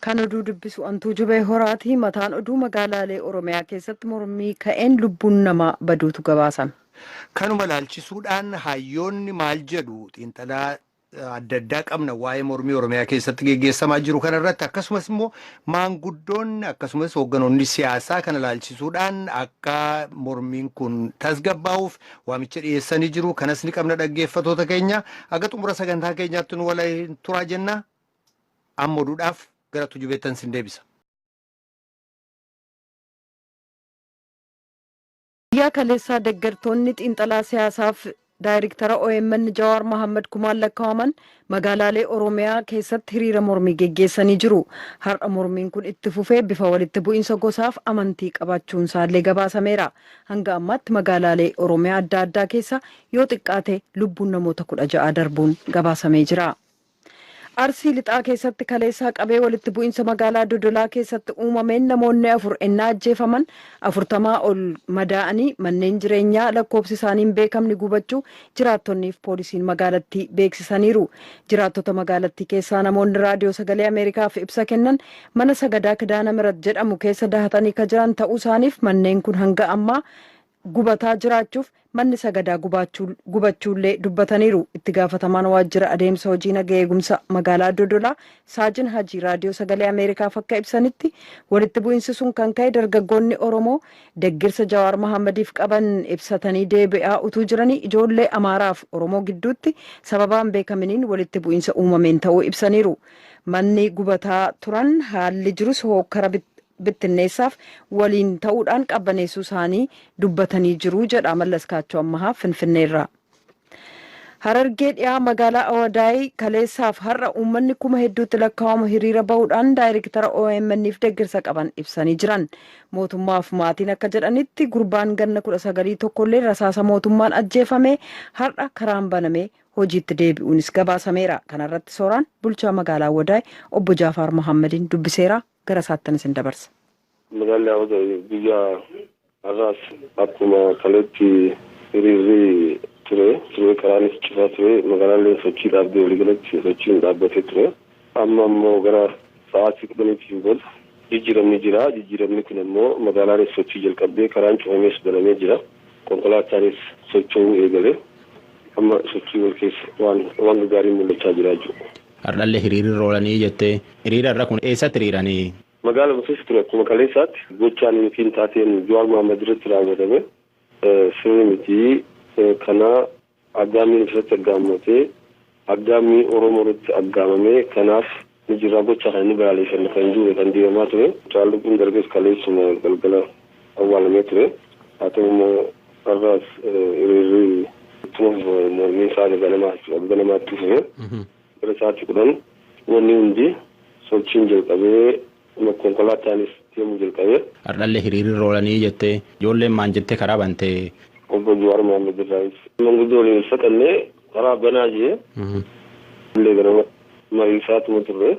Kan oduu dubbisu Antuu Jubee Horaatii. Mataan oduu magaalaalee Oromiyaa keessatti mormii ka'een lubbuun namaa baduutu gabaasame. Kanuma ilaalchisuudhaan hayyoonni maal jedhu? Xiinxalaa adda addaa qabna waa'ee mormii Oromiyaa keessatti geggeessamaa jiru kana irratti, akkasumas immoo maanguddoonni akkasumas hoogganoonni siyaasaa kana ilaalchisuudhaan akka mormiin kun tasgabbaa'uuf waamicha dhiyeessanii jiru. Kanas ni qabna. Dhaggeeffatoota keenya, akka xumura sagantaa keenyaatti nu waliin turaa jenna. Amma oduudhaaf gara Tujubeettan sin deebisa. Guyyaa kaleessaa deeggartoonni xiinxalaa siyaasaaf daayirektara OMN Jawaar Mohaammed kumaan lakkaa'aman magaalaalee Oromiyaa keessatti hiriira mormii geggeessanii jiru. Har'a mormiin kun itti fufee bifa walitti bu'iinsa gosaaf amantii qabaachuun isaallee gabaasameera. Hanga ammaatti magaalaalee Oromiyaa adda addaa keessa yoo xiqqaate lubbuun namoota 16 darbuun gabaasamee jira. Arsii Lixaa keessatti kaleessaa qabee walitti bu'iinsa magaalaa Dodolaa keessatti uumameen namoonni 4 ennaa ajjeefaman, 40 ol madaa'anii, manneen jireenyaa lakkoofsi isaanii hin beekamne gubachuu jiraattonniif poolisiin magaalattii beeksisaniiru. Jiraattota magaalattii keessaa namoonni Raadiyoo Sagalee Ameerikaaf ibsa kennan mana sagadaa Kidaana Mirat jedhamu keessa dahatanii ka jiran ta'uu isaaniif, manneen kun hanga ammaa gubataa jiraachuuf manni sagadaa gubachuullee dubbataniiru. Itti gaafatamaan waajjira adeemsa hojii naga eegumsa magaalaa Dodolaa Saajin Hajii Raadiyoo Sagalee Ameerikaaf akka ibsanitti, walitti bu'iinsi sun kan ka'e dargaggoonni Oromoo deggirsa Jawaar Mahammadiif qaban ibsatanii deebi'aa utuu jiranii ijoollee Amaaraaf Oromoo gidduutti sababaan beekaminiin walitti bu'iinsa uumameen ta'uu ibsaniiru. Manni gubataa turan, haalli jirus hookkara bittinneessaaf waliin ta'uudhaan qabbaneessuu isaanii dubbatanii jiru jedha Mallas Kaachoo Ammahaa Finfinneerraa. Harargee Dhiyaa magaalaa Awadaayii kaleessaaf har'a uummanni kuma hedduutti lakkaa'amu hiriira bahuudhaan daayirektara OMN'if deeggarsa qaban ibsanii jiran. Mootummaaf maatiin akka jedhanitti gurbaan ganna 19 tokkollee rasaasa mootummaan ajjeefame. Har'a karaan banamee hojiitti deebi'uunis gabaasameera. Kanarratti Sooraan bulchaa magaalaa Awadaay obbo Jaafaar Mohammadiin dubbiseera. Gara isaattan isin dabarsa. Magaalli Awadaay biyya har'aas akkuma kaleetti hiriirri ture, karaanis cufaa ture, magaalaan sochii dhaabdee, waliigalatti sochiin dhaabbatee ture. Amma immoo gara sa'aatii 10tiin booda jijjiiramni jira. Jijjiiramni kun immoo magaalaanis sochii jalqabdee, karaan cufamees banamee jira. Konkolaataanis socho'uu eegale. Amma sochii wal keessa waan gaariin mul'achaa jira jechuudha. Hardhallee hiriirri oolanii jettee, hiriira irra kun eessatti hiriiranii? Magaaluma keessa ture. Akkuma kaleessaatti gochaan yookiin taateen Jawaar Mohaammed irratti raawwatame sirrii miti. Kana aggaammiin irratti aggaammatee, aggaammii Oromoo irratti aggaamamee, kanaaf ni jirraa, gochaa kana ni balaaleffanna kan jiru kan deemamaa ture. Caalluquun darbees kaleessuma galgala awwaalamee ture. Haa ta'u immoo har'aas hiriirri ittuma mormii isaa ganamaatti fufe. Gara sa'aatii 10 wanni hundi sochiin jalqabee, konkolaataanis deemuu jalqabee. Hardhallee hiriirri oolanii jettee, ijoolleen maan jettee karaa bantee? Obbo Jawaar Mohaammed irraayis manguddoo waliin ibsatannee karaa banaa jee illee ganama marii isaatuma turre,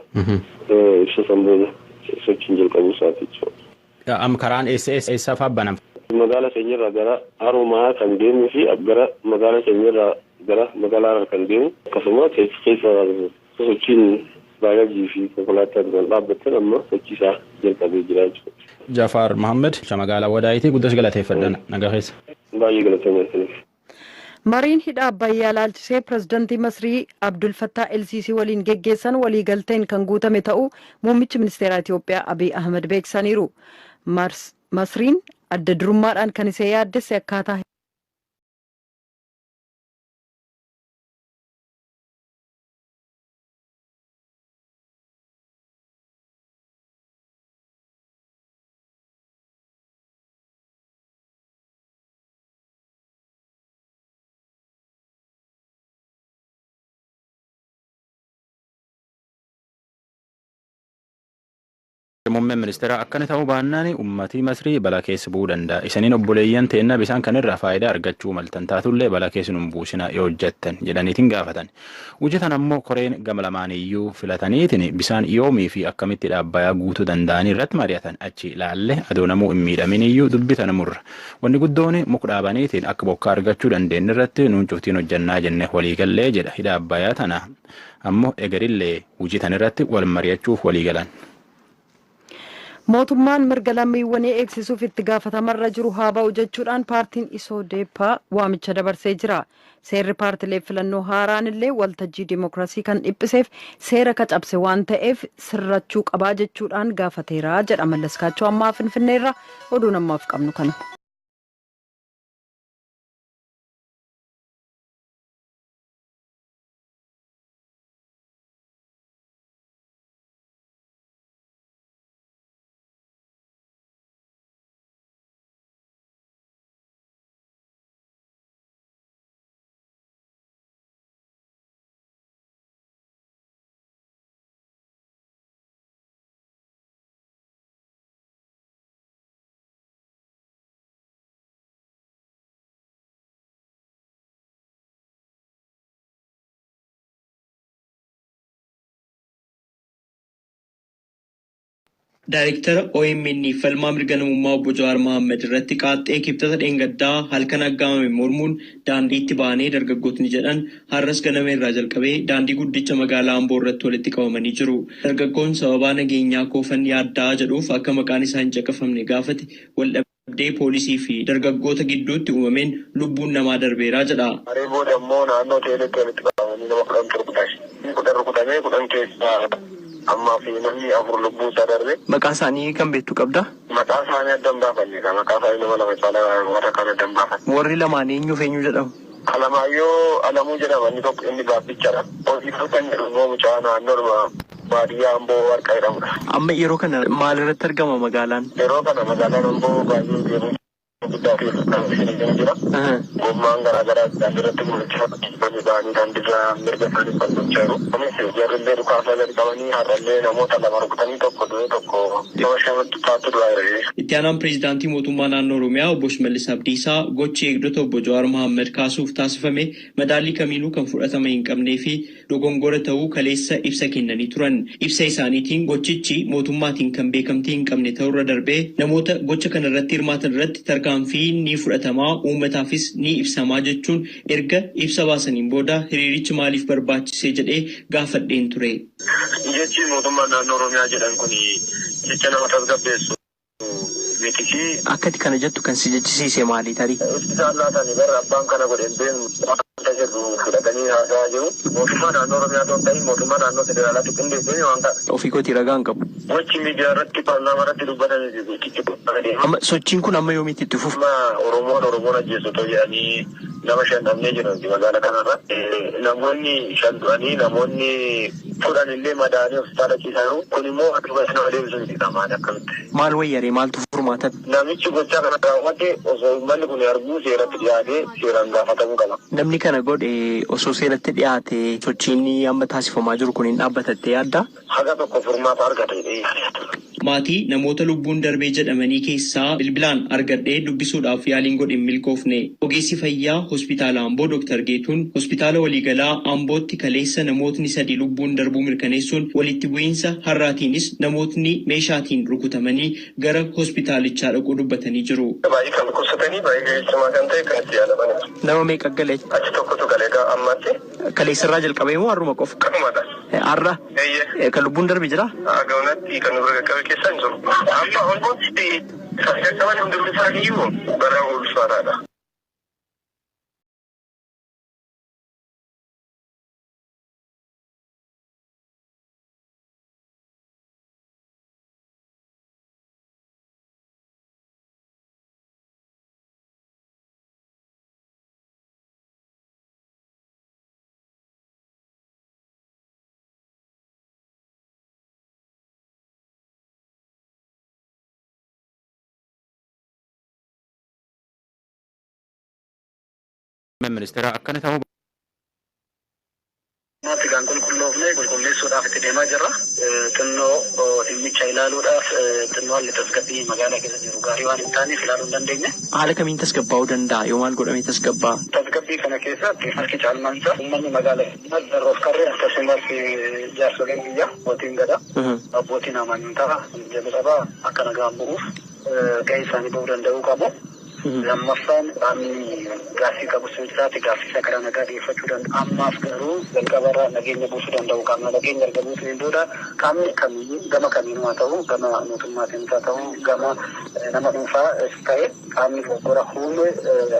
ibsa san booda sochiin jalqabuu isaati jechuudha. Am karaan eessa eessa fa'aa banama? Magaala keenyarraa gara Haromaa kan deemuu fi gara magaala keenyarraa gara magaalaa Harar kan deemu, akkasuma keessa keessa sochiin baajajii fi konkolaataan kan dhaabbatan amma sochii isaa jalqabee jira jechuudha. Jafaar Mohammed, magaalaa Wadaayitii, guddas galateeffadhan, nagaa keessa. Baay'ee galatoomaa isiniif. Mariin hidha Abbayyaa laalchisee pirezidantii Masrii Abdul Fattaa Elsiisii waliin geggeessan waliigalteen kan guutame ta'uu muummichi ministeeraa Itoophiyaa Abiy Ahmed beeksisaniiru. Masriin adda durummaadhaan kan isee yaaddesse akkaataa Muummeen ministeera akkana ta'uu baannaan uummatii Masrii balaa keessa bu'uu danda'a. Isaniin obboleeyyan teennaa bisaan kanirraa faayidaa argachuu maltan, taatullee balaa keessa nun buusina yoo hojjettan jedhaniitiin gaafatan. Hojjetan ammoo koreen gama lamaaniyyuu filataniitiin bisaan yoomii fi akkamitti dhaabbayaa guutuu danda'anii irratti mari'atan, achi ilaalle adoo namuu hin miidhamin iyyuu dubbitan murra. Wanni guddoon muka dhaabaniitiin akka bokkaa argachuu dandeenyu irratti nuun cuftiin hojjannaa jenne waliigallee jedha. Hidha Abbayyaa tana ammoo egerillee hojii tan irratti wal mari'achuuf waliigalan. Mootummaan mirga lammiiwwanii eegsisuuf itti gaafatamarra jiru haa ba'u jechuudhaan paartiin Isoodeeppaa waamicha dabarsee jira. Seerri paartilee filannoo haaraan illee waltajjii dimookiraasii kan dhiphiseef seera kacabse waan ta'eef sirrachuu qabaa jechuudhaan gaafateera jedha Mallaskaachoo ammaa Finfinneerra. Oduun ammaaf qabnu kana. Daayirektara OMN falmaa mirga namummaa obbo Jawaar Mohaammed irratti qaaxxee kibxata dheengaddaa halkan aggaamame mormuun daandiitti ba'anii dargaggootni jedhan har'as ganama irraa jalqabee daandii guddicha magaalaa Amboo irratti walitti qabamanii jiru. Dargaggoon sababaa nageenyaa koofan yaaddaa jedhuuf akka maqaan isaa hin caqafamne gaafate waldhabdee poolisii fi dargaggoota gidduutti uumameen lubbuun namaa darbeeraa jedha. Haree booda immoo naannoo teeleetti walitti qabamanii nama 10 rukutan. 10 rukutamee 10 keessaa ammaa fi namni 4 lubbuu isaa darbe. Maqaa isaanii kan beektu qabdaa? Maqaa isaanii adda hin baafanne. Maqaa isaanii nama lama caalaa warra kaan adda hin baafanne. Warri lamaan eenyuuf eenyu jedhamu? Alamaayyoo Alamuu jedhama. Inni tokko inni gaabbichadha. Hojii kan jedhu immoo mucaa naannoodhuma baadiyyaa Amboo Warqaa jedhamudha. Amma yeroo kana maal irratti argama magaalaan? Yeroo kana magaalaan Amboo baay'ee deemuu guddaa keessa kan isheen jira. Gommaan garaagaraa daandii irratti mul'achaa ba'anii daandiirra mirga isaanii falmachaa jiru. Kunis jarrillee dhukaasaa gadi qabanii har'allee namoota 2 rukutanii tokko du'e tokko nama 5 taatu du'aa jira. Itti aanaan pireezidaantii mootummaa naannoo Oromiyaa obbo Shimallis Abdiisaa gochi eegdota obbo Jawaar Mohaammed kaasuuf taasifame madaallii kamiinuu kan fudhatama hin qabnee fi dogongora ta'uu kaleessa ibsa kennanii turan. Ibsa isaaniitiin gochichi mootummaatiin kan beekamtii hin qabne ta'urra darbee namoota gocha kana irratti hirmaatan irratti tarkaanfii ni fudhatamaa uummataafis ni ibsamaa jechuun erga ibsa baasaniin booda hiriirichi maaliif barbaachisee jedhee gaafadheen ture. Jechi mootummaa naannoo Oromiyaa jedhan kun jecha nama tasgabbeessu miti. Akkati kana jettu kan si jechisiise maali tarii? Ibsisaan laatanii bara abbaan kana godhe hin beeknu waanta jedhu fudhatanii haasa'aa jiru. Mootummaa naannoo Oromiyaa otoo hin ta'in mootummaa naannoo federaalaatti qindeessee waan kana. Ofii kootii ragaa hin qabu. Gochi miidiyaa irratti paarlaamaa irratti dubbatanii fi gochichi qophaa'ee. Amma sochiin kun amma yoomiitti itti fufu? Amma Oromoon Oromoon ajjeesu otoo jedhanii nama 5 dhabnee jiran magaalaa kanarra. Namoonni 5 du'anii namoonni 10 illee madaa'anii hospitaala ciisaa jiru. Kun immoo aduuba nama deebisu miti qamaan akkamitti. Maal wayyaree maaltu furmaata? Namichi gochaa kana raawwate osoo uummanni kun arguu seeratti dhiyaatee seeraan gaafatamuu qaba. Namni kana godhe osoo seeratti dhiyaate sochiin amma taasifamaa jiru kun hin dhaabbatattee yaaddaa? Haga tokko furmaata argata jedhee yaada. Maatii namoota lubbuun darbee jedhamanii keessaa bilbilaan argadhee dubbisuudhaaf yaaliin godhe hin milkoofne. Ogeessi fayyaa hospitaala Amboo Dr. Geetuun hospitaala waliigalaa Ambootti kaleessa namootni 3 lubbuun darbuu mirkaneessuun walitti bu'iinsa har'aatiinis namootni meeshaatiin rukutamanii gara hospitaalichaa dhaquu dubbatanii jiru. Baay'ee kan dhukkubsatanii baay'ee cimaa kan ta'e kan itti yaalamanidha. Nama meeqa galee? Achi tokkotu galee ammaatti. Kaleessarraa jalqabee moo har'uma qofa? Kanumadha. Har'a? Kan lubbuun darbe jira? Gaunatti kan nurra qaqqabe keessaa hin jiru. Amma almost kan qaqqaban hundumti isaaniiyyuu bara ulfaataadha. Ministeera akkana ta'uu Maatii qulqulloofnee qulqulleessuudhaaf itti deemaa jirra. Xinnoo dhimmicha ilaaluudhaaf xinnoo haalli tasgabbii magaalaa keessa jiru gaarii waan hin taaneef ilaaluu hin dandeenye. Haala kamiin tasgabbaa'uu danda'a? Yoo maal godhamee tasgabbaa'a? Tasgabbii kana keessatti harki caalmaan isaa uummanni magaalaa keessaa qarree akkasumas jaarsoleen biyyaa abbootiin gadaa abbootiin amantaa jalqabaa akka nagaan bu'uuf gahee isaanii bahuu danda'uu qabu. Lammaffaan qaamni gaaffii qabu sun jiraate gaaffii isaa karaa nagaa dhiyeeffachuu danda'a. Ammaaf garuu jalqabarraa nageenya buusuu danda'u qaamna. Nageenya erga buusneen booda qaamni kamiyyuu gama kamiinuu haa ta'u, gama mootummaatiin haa ta'u, gama nama dhuunfaa ta'e qaamni dogoggora uume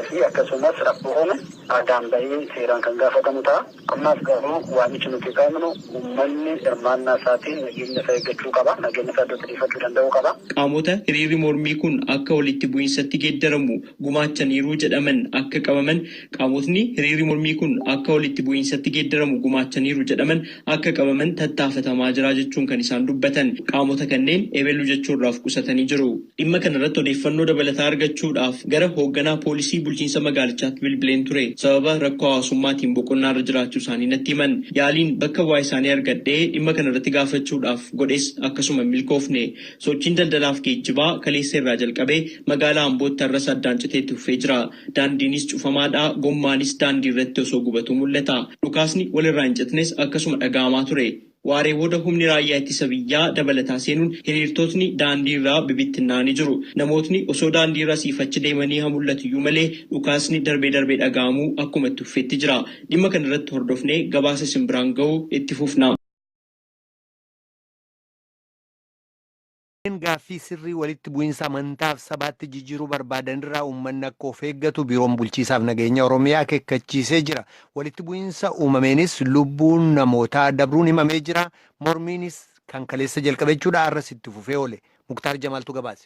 fi akkasumas rakkoo uume addaan bahee seeraan kan gaafatamu ta'a. Ammaaf garuu waamichi nuti qabnu uummanni hirmaannaa isaatiin nageenya isaa eeggachuu qaba. Nageenya isaa iddootti dhiifachuu danda'uu qaba. Qaamota hiriirri mormii kun akka walitti bu'iinsatti geeddaramu gumaachaniiru jedhaman akka qabaman, qaamotni hiriirri mormii kun akka walitti bu'iinsatti geeddaramu gumaachaniiru jedhaman akka qabaman tattaafatamaa jira jechuun kan isaan dubbatan, qaamota kanneen ebeluu jechuurraaf qusatanii jiru. Dhimma kanarratti odeeffannoo dabalataa argachuudhaaf gara hoogganaa poolisii bulchiinsa magaalichaatti bilbileen ture. Sababa rakkoo hawaasummaatiin boqonnaarra jiraachuu isaanii natti himan. Yaaliin bakka bu'aa isaanii argadhee dhimma kanarratti gaafachuudhaaf godhes akkasuma milkoofne. Sochiin daldalaaf geejjibaa kaleessa irraa jalqabee magaalaa Ambootti har'as addaan citeetti fufee jira. Daandiinis cufamaadha. Gommaanis daandii irratti osoo gubatu mul'ata. Dhukaasni walirraa hin citnes akkasuma dhaga'amaa ture. Waaree booda humni raayyaa ittisa biyyaa dabalataa seenuun hiriirtotni daandii irraa bibittinnaa'anii jiru. Namootni osoo daandii irra asiif achi deemanii haa mul'atu iyyuu malee dhukaasni darbee darbee dhaga'amuu akkuma itti fufeetti jira. Dhimma kanarratti hordofnee gabaasa isin biraan ga'uu itti fufna. Gaaffii sirrii walitti bu'iinsa amantaaf sabaatti jijjiiruu barbaadan irraa uummanni akka of eeggatu biiroon bulchiisaaf nageenya Oromiyaa akeekkachiisee jira. Walitti bu'iinsa uumameenis lubbuun namootaa dabruun himamee jira. Mormiinis kan kaleessa jalqabe jechuudha har'as itti fufee oole. Muktaar Jamaaltu gabaase.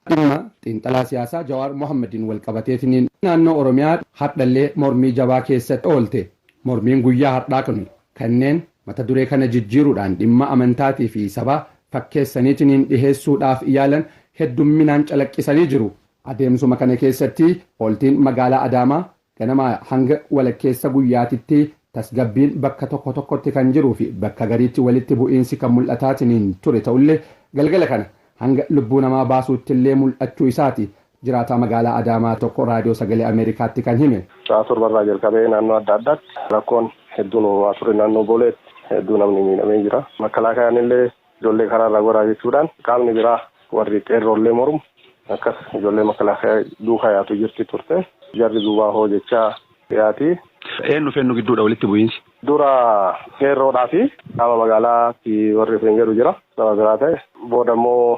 Dhimma xiinxalaa siyaasaa Jawaar Mohammadiin wal qabateetiniin naannoo Oromiyaa hardhallee mormii jabaa keessatti oolte. Mormiin guyyaa har'aa kun kanneen mata duree kana jijjiiruudhaan dhimma amantaatii fi sabaa fakkeessaniitiniin dhiheessuudhaaf yaalan heddumminaan calaqqisanii jiru. Adeemsuma kana keessatti ooltiin magaalaa Adaamaa ganama hanga walakkeessa guyyaatitti tasgabbiin bakka tokko tokkotti kan jiruu fi bakka gariitti walitti bu'iinsi kan mul'ataatiniin ture ta'ullee galgala kana hanga lubbuu namaa baasuutti illee mul'achuu isaati. Jiraataa magaalaa Adaamaa tokko raadiyoo sagalee Ameerikaatti kan hime. Sa'a torbarraa jalqabee naannoo adda addaatti rakkoon hedduun uumamaa ture. Naannoo Booleetti hedduu namni miidhamee jira. Makalaakayaan illee ijoollee karaarraa goraa jechuudhaan qaamni biraa warri qeerroollee mormu akkas ijoollee makalaakayaa duukaa yaatu jirti turte. Jarri duubaa hoo jechaa dhiyaati. Eenyu fi eenyu gidduudha walitti bu'iinsi? Dura qeerroodhaa fi qaama magaalaatti warri ofiin jedhu jira. Nama biraa ta'e booda immoo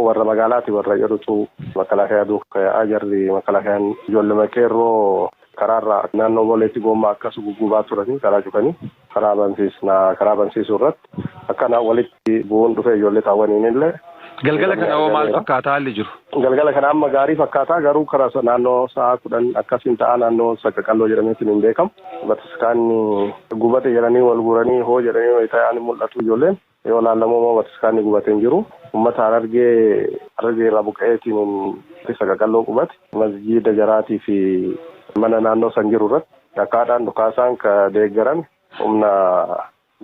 warra magaalaatti warra jedhutu makalaakayaa duukaa yaa'aa. Jarri makalaakayaan ijoollee qeerroo karaarraa naannoo Booleetti gommaa akkas guggubaa turanii karaa cufanii karaa bansiisnaa karaa bansiisuu irratti akkana walitti bu'uun dhufee ijoollee taawwaniin illee. Galgala kana hoo maal fakkaataa haalli jiru? Galgala kana amma gaarii fakkaataa garuu karaa naannoo sa'a 10 akkasiin ta'a naannoo Saqqaqalloo jedhameetiin hin beekamu. Bataskaanni gubate jedhanii wal guuranii hoo jedhanii ta'an mul'atu ijoolleen. Yoo laallamoo immoo bataskaanni gubatee hin jiru. Uummata Harargee irraa buqqa'eetiin Saqqaqalloo qubate. Masjiida jaraatii fi mana naannoo san jiru irratti dhakaadhaan dhukaasaan ka deeggarame humna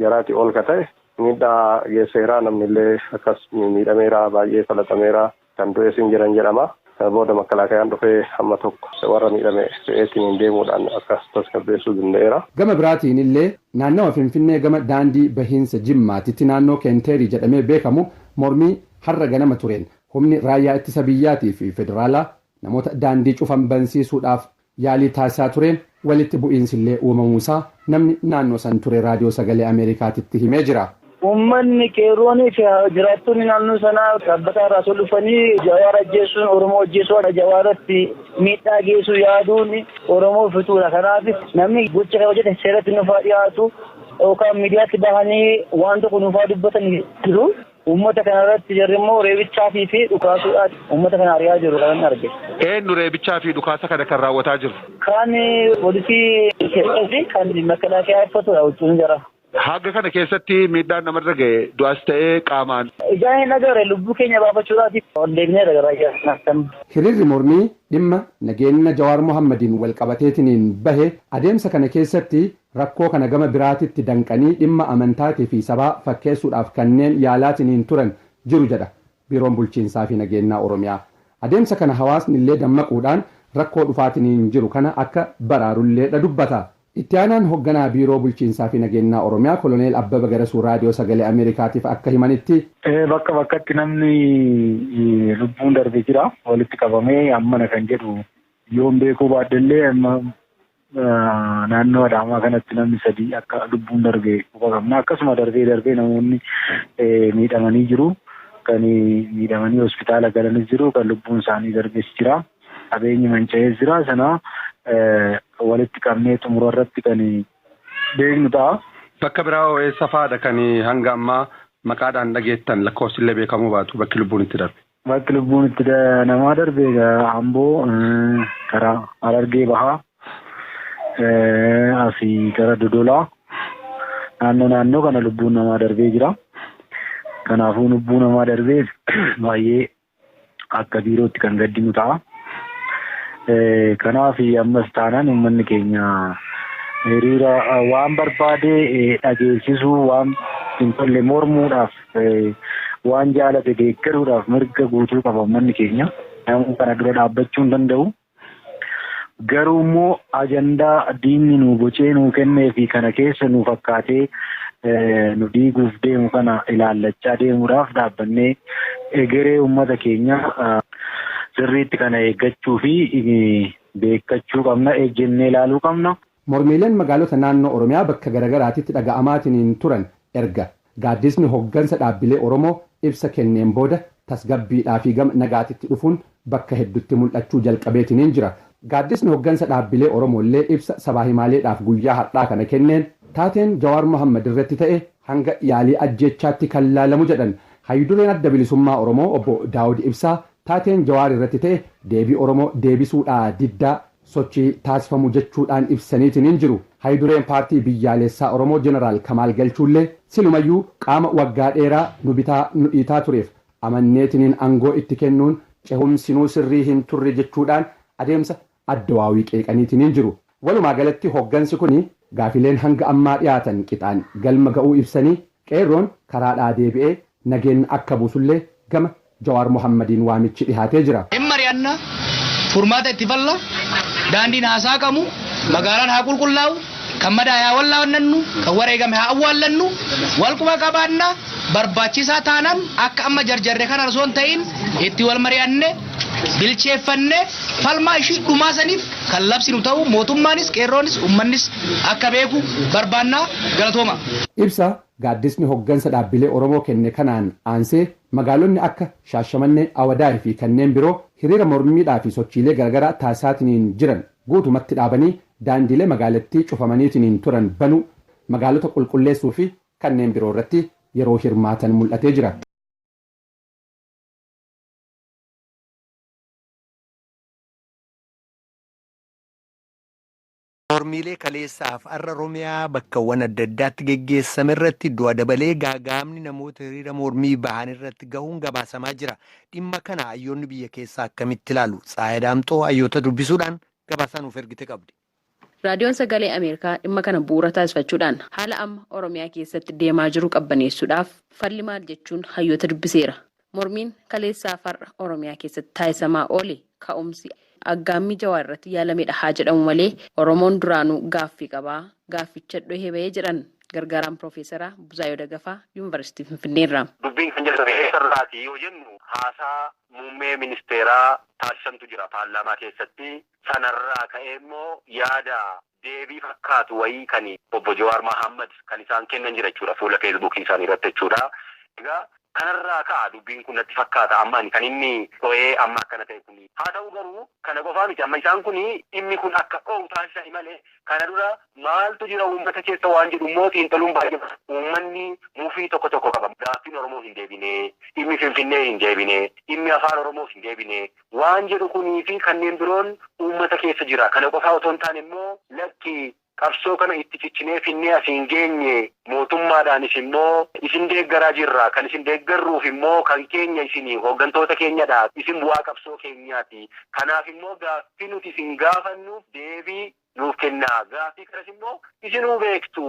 jaraatii ol ka ta'e miidhaa geesseeraa namni illee akkas miidhameeraa baay'ee falatameeraa kan du'e siin jiran jedhama. Booda makalaakayaan dhufee hamma tokko warra miidhame fe'eetiin hin deemuudhaan akkas tasgabbeessuu danda'eera. Gama biraatiin illee naannawa Finfinnee gama daandii bahiinsa Jimmaatitti naannoo Keenteerii jedhamee beekamu mormii har'a ganama tureen humni raayyaa ittisa biyyaatii fi federaalaa namoota daandii cufan bansiisuudhaaf yaalii taasisaa tureen walitti bu'iinsillee uumamuusaa namni naannoo san ture raadiyoo sagalee Ameerikaatitti himee jira. Uummanni qeerroonii fi jiraattonni naannoo sanaa dhaabbata irraa osoo dhufanii Jawaar ajjeesuun Oromoo ajjeesuu Jawaaratti miidhaa geessuu yaaduun Oromoo fixuudha. Kanaaf namni gocha kana hojjete seeratti nuuf dhiyaatu yookaan miidiyaatti bahanii waan tokko nuuf dubbatan jiru. Uummata kana irratti jarri immoo reebichaa fi dhukaasuudhaan uummata kana ari'aa jiru kan arge. Eenyu reebichaa fi dhukaasa kana kan raawwataa jiru? Kan poolisii keessatti kan makalaakaa uffatudha huccuun jara. Haga kana keessatti miidhaan namarra ga'e du'as ta'ee qaamaan. Ijaan hin agarre lubbuu keenya baafachuudhaaf ol deebinee agarra. Hiriirri mormii dhimma nageenya Jawaar Mohammadiin wal qabateetiniin bahe adeemsa kana keessatti rakkoo kana gama biraatitti danqanii dhimma amantaatii fi sabaa fakkeessuudhaaf kanneen yaalaatiniin turan jiru jedha biiroon bulchiinsaa fi nageenyaa Oromiyaa. Adeemsa kana hawaasni illee dammaquudhaan rakkoo dhufaatiniin jiru kana akka baraarulleedha dubbata. Itti aanaan hoogganaa biiroo bulchiinsaa fi nageenyaa Oromiyaa Koloneel Abbaba Garasuu raadiyoo sagalee Ameerikaatiif akka himanitti. Bakka bakkatti namni lubbuun darbee jira. Walitti qabamee ammana kan jedhu Yoon beekuu baaddellee amma naannoo Adaamaa kanatti namni 3 akka lubbuun darbe quba qabna. Akkasuma darbee darbee namoonni miidhamanii jiru. Kan miidhamanii hospitaala galanis jiru. Kan lubbuun isaanii darbes jira. Qabeenyi manca'ees jira. Sana walitti qabnee xumura irratti kan beeknu ta'a. Bakka biraa eessa fa'aadha kan hanga ammaa maqaadhaan dhageettan lakkoofsillee beekamuu baatu bakki lubbuun itti darbe? Bakki lubbuun itti namaa darbe Amboo, karaa Harargee Bahaa, asii gara Dodolaa naannoo kana lubbuun namaa darbee jira. Kanaafuu lubbuu namaa darbee baay'ee akka biirootti kan gaddinu ta'a. Kanaaf ammas taanaan uummanni keenya hiriira waan barbaade dhageessisuu, waan hin tolle mormuudhaaf, waan jaalate deeggaruudhaaf mirga guutuu qaba uummanni keenya. Namni kana dura dhaabbachuu hin danda'u. Garuu immoo ajandaa diinni nu bocee nuu kennee fi kana keessa nu fakkaatee nu diiguuf deemu kana ilaallachaa deemuudhaaf dhaabbannee egeree uummata keenya sirriitti kana eeggachuu fi beekkachuu qabna, ejjennee ilaaluu qabna. Mormiileen magaalota naannoo Oromiyaa bakka garagaraatitti dhaga'amaatiin turan erga gaaddisni hoggansa dhaabbilee Oromoo ibsa kenneen booda tasgabbiidhaa fi gama nagaatitti dhufuun bakka hedduutti mul'achuu jalqabeetiin jira. Gaaddisni hoggansa dhaabbilee Oromoo illee ibsa sabaa himaaleedhaaf guyyaa har'aa kana kenneen taateen Jawaar Mohammad irratti ta'e hanga yaalii ajjeechaatti kan laalamu jedhan. Hayyudureen adda bilisummaa Oromoo obbo Daawud Ibsaa taateen Jawaar irratti ta'e deebii Oromoo deebisuudhaa diddaa sochii taasifamu jechuudhaan ibsaniitiin jiru. Hayyudureen paartii biyyaalessaa Oromoo Jeneraal Kamaal Galchuullee silumayyuu qaama waggaa dheeraa nu bitaa nu dhiitaa tureef amanneetiniin aangoo itti kennuun cehumsinuu sirrii hin turre jechuudhaan adeemsa addawaawii qeeqaniitiin jiru. Walumaa galatti hoggansi kun gaafileen hanga ammaa dhiyaatan qixaan galma ga'uu ibsanii qeerroon karaadhaa deebi'ee nageen akka buusullee gama Jawaar Mohammadiin waamichi dhihaatee jira. Hin mari'anna, furmaata itti falla, daandiin haa saaqamu, magaalaan haa qulqullaa'u, kan madaa'e haa wallaanannu, kan wareegame haa awwaallannu, wal quba qabaanna, barbaachisaa taanaan akka amma jarjarre kana osoo hin ta'in itti wal mari'anne, bilcheeffanne, falmaa ishii dhumaa saniif kan labsinu ta'u mootummaanis qeerroonis uummannis akka beeku barbaannaa. Galatooma. Ibsa gaaddisni hoggansa dhaabbilee Oromoo kenne kanaan aansee magaalonni akka Shaashamannee, Awadaay fi kanneen biroo hiriira mormiidhaa fi sochiilee garaagaraa taasisaatiin jiran guutumatti dhaabanii daandiilee magaalattii cufamaniitiin turan banuu, magaalota qulqulleessuu fi kanneen biroo irratti yeroo hirmaatan mul'atee jira. Mormiilee kaleessaaf har'a Oromiyaa bakkawwan adda addaatti geggeessame irratti du'a dabalee gaagaamni namoota hiriira mormii bahan irratti gahuun gabaasamaa jira. Dhimma kana hayyoonni biyya keessaa akkamitti ilaalu? Tsaayi Daamxoo hayyoota dubbisuudhaan gabaasaa nuuf ergite qabdi. Raadiyoon Sagalee Ameerikaa dhimma kana bu'uura taasifachuudhaan haala amma Oromiyaa keessatti deemaa jiru qabbaneessuudhaaf falli maal jechuun hayyoota dubbiseera. Mormiin kaleessaaf har'a Oromiyaa keessatti taasifamaa oole ka'umsi aggaammii Jawaar irratti yaalamedha haa jedhamu malee Oromoon duraanuu gaaffii qabaa, gaafficha dhohee bahee jedhan gargaaraan Piroofeesara Buzaayoo Dagafaa Yuunivarsiitii Finfinneerraa. Dubbiin kan jalqabe eessarraati yoo jennu haasaa muummee ministeeraa taasisantu jira paarlaamaa keessatti. Sanarraa ka'ee immoo yaada deebii fakkaatu wayii kan obbo Jawaar Mohammad kan isaan kennan jira jechuudha fuula feesbuukii isaanii irratti jechuudha. Egaa kanarraa ka'a dubbiin kun natti fakkaata amma kan inni dho'ee amma akkana ta'e kun. Haa ta'u garuu kana qofaa miti, amma isaan kun dhimmi kun akka dho'u taasisani malee kana dura maaltu jira uummata keessa waan jedhu immoo xiinxaluun baay'ee uummanni mufii tokko tokko qaba. Gaaffiin Oromoo hin deebine, dhimmi Finfinnee hin deebine, dhimmi afaan Oromoo hin deebine waan jedhu kunii fi kanneen biroon uummata keessa jira. Kana qofaa otoo hin taane immoo lakki qabsoo kana itti ciccinee finnee asiin geenye mootummaadhaanis immoo isin deeggaraa jirra. Kan isin deeggarruuf immoo kan keenya isin hooggantoota keenyadha. Isin bu'aa qabsoo keenyaati. Kanaaf immoo gaaffii nuti isin gaafannuuf deebii nuuf kennaa. Gaaffii kanas immoo isinuu beektu.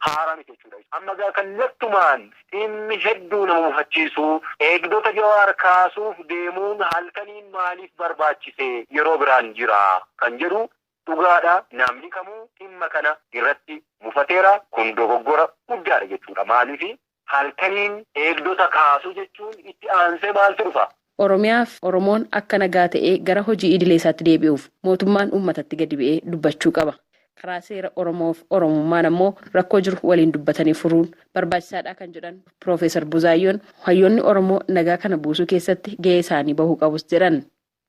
Haaraa miti jechuudha. Amma gaa kallattumaan dhimmi hedduu nama mufachiisu eegdota Jawaar kaasuuf deemuun halkaniin maaliif barbaachise yeroo biraan jira kan jedhu dhugaadha. Namni kamuu dhimma kana irratti mufateera. Kun dogoggora guddaadha jechuudha. Maaliif halkaniin eegdota kaasuu jechuun itti aansee maaltu dhufa? Oromiyaaf Oromoon akka nagaa ta'ee gara hojii idilee isaatti deebi'uuf mootummaan uummatatti gadi bu'ee dubbachuu qaba. Karaa seera Oromoof Oromummaan ammoo rakkoo jiru waliin dubbatanii furuun barbaachisaadha kan jedhan Piroofeesar Buzaayyoon hayyoonni Oromoo nagaa kana buusuu keessatti gahee isaanii bahuu qabus jedhan.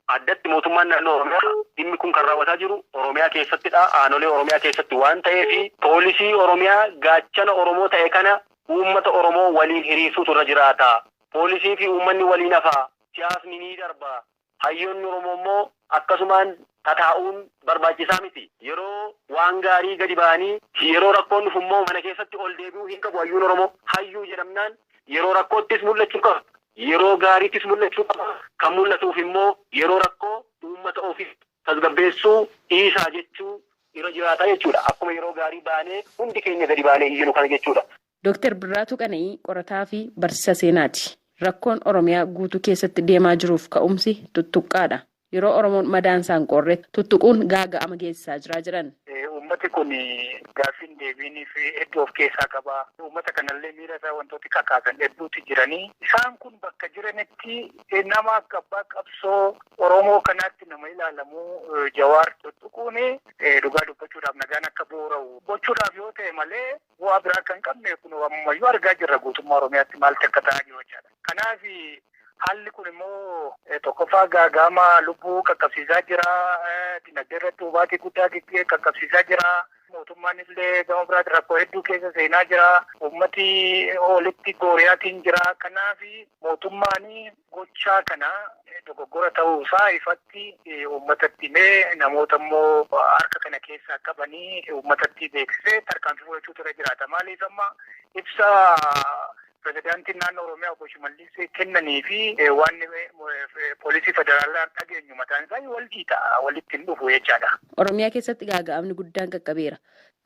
Addatti mootummaan naannoo Oromiyaa dhimmi kun kan raawwataa jiru Oromiyaa keessattidha. Aanolee Oromiyaa keessatti waan ta'eef poolisii Oromiyaa gaachana Oromoo ta'e kana uummata Oromoo waliin hiriirsuutu irra jiraata. Poolisii fi uummanni waliin hafa. Siyaasni ni darba. Hayyoonni Oromoo immoo akkasumaan tataa'uun barbaachisaa miti. Yeroo waan gaarii gadi ba'anii yeroo rakkoon dhufu immoo mana keessatti ol deebi'uu hin qabu hayyuun Oromoo. Hayyuu jedhamnaan yeroo rakkoottis mul'achuu qaba. Yeroo gaariittis mul'achuu qaba. Kan mul'atuuf immoo yeroo rakkoo uummata ofii tasgabbeessuu dhiisaa jechuu irra jiraata jechuudha. Akkuma yeroo gaarii baanee hundi keenya gadi baanee iyyinu kana jechuudha. Dooktar Birraatuu Qana'ii qorataa fi barsiisaa seenaati. Rakkoon Oromiyaa guutuu keessatti deemaa jiruuf ka'umsi tuttuqqaadha. Yeroo Oromoon madaansaan qorre tuttuquun gaaga'ama geessisaa jira jedhan. Uummati kun gaaffiin deebiin fi hedduu of keessaa qaba. Uummata kanallee miira isaa wantooti kakaasan hedduutu jiranii. Isaan kun bakka jiranitti nama akka abbaa qabsoo Oromoo kanaatti nama ilaalamu Jawaar tuttuquun dhugaa dubbachuudhaaf nagaan akka boora'u gochuudhaaf yoo ta'e malee bu'aa biraa kan qabne kun ammayyuu argaa jirra guutummaa Oromiyaatti maaltu akka ta'aa jiru jechaadha. Kanaaf haalli kun immoo tokkoffaa gaaga'ama lubbuu qaqqabsiisaa jira. Dinagdee irratti hubaatii guddaa qaqqabsiisaa jira. Mootummaan illee gama biraatti rakkoo hedduu keessa seenaa jira. Uummati walitti gooriyaatiin jira. Kanaaf mootummaan gochaa kana dogoggora ta'uusaa ifatti uummatatti himee namoota immoo harka kana keessaa qabanii uummatatti beeksisee tarkaanfii fudhachuutu irra jiraata. Maaliif amma ibsa pirezidaantiin naannoo Oromiyaa obbo Shimallis kennanii fi waan poolisii federaalaa dhageenyu mataan isaa wal dhiita walitti hin dhufu jechaadha. Oromiyaa keessatti gaaga'amni guddaan qaqqabeera.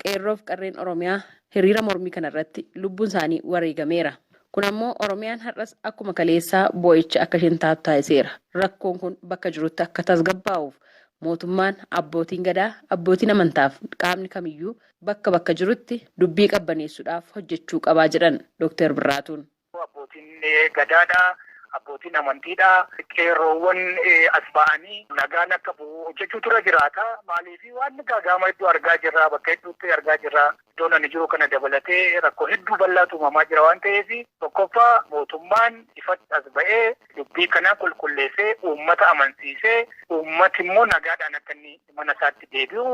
Qeerroof qarreen Oromiyaa hiriira mormii kanarratti lubbuun isaanii wareegameera. Kun ammoo Oromiyaan har'as akkuma kaleessaa boo'icha akka isheen taatu taasiseera. Rakkoon kun bakka jirutti akka tasgabbaa'uuf mootummaan abbootiin gadaa, abbootiin amantaaf qaamni kamiyyuu bakka bakka jirutti dubbii qabbaneessuudhaaf hojjechuu qabaa jedhan Dooktar Birraatuun. Abbootiin gadaadhaa, abbootiin amantiidhaa, qeerroowwan as ba'anii nagaan akka bu'u hojjechuutu irra jiraata. Maaliif waan gaaga'ama hedduu argaa jirra, bakka hedduutti argaa jirra. Iddoon ani jiru kana dabalatee rakkoo hedduu bal'aatu uumamaa jira waan ta'eef tokkoffaa mootummaan ifatti as ba'ee dubbii kana qulqulleessee uummata amansiisee uummati immoo nagaadhaan akka inni mana isaatti deebi'u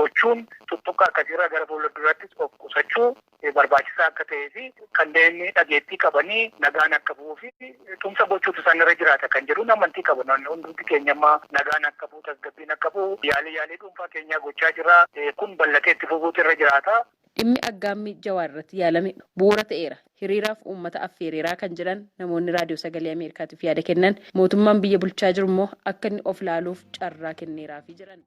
gochuun tuttuqa akkasiirraa gara fuuldurattis of qusachuu barbaachisaa akka ta'ee fi kanneen dhageettii qabanii nagaan akka bu'uu fi tumsa gochuutu isaan irra jiraata kan jedhuun amantii qaban. Hundumti keenya ammaa nagaan akka bu'u tasgabbiin akka bu'u yaalii dhuunfaa keenyaa gochaa jira. Kun bal'atee itti fufuutu irra jiraata. Dhimmi aggaammii Jawaar irratti yaalame bu'uura ta'eera. Hiriiraaf uummata affeereeraa kan jedhan namoonni raadiyoo sagalee Ameerikaatiif yaada kennan mootummaan biyya bulchaa jiru immoo akka inni of laaluuf carraa kenneeraafii jedhan.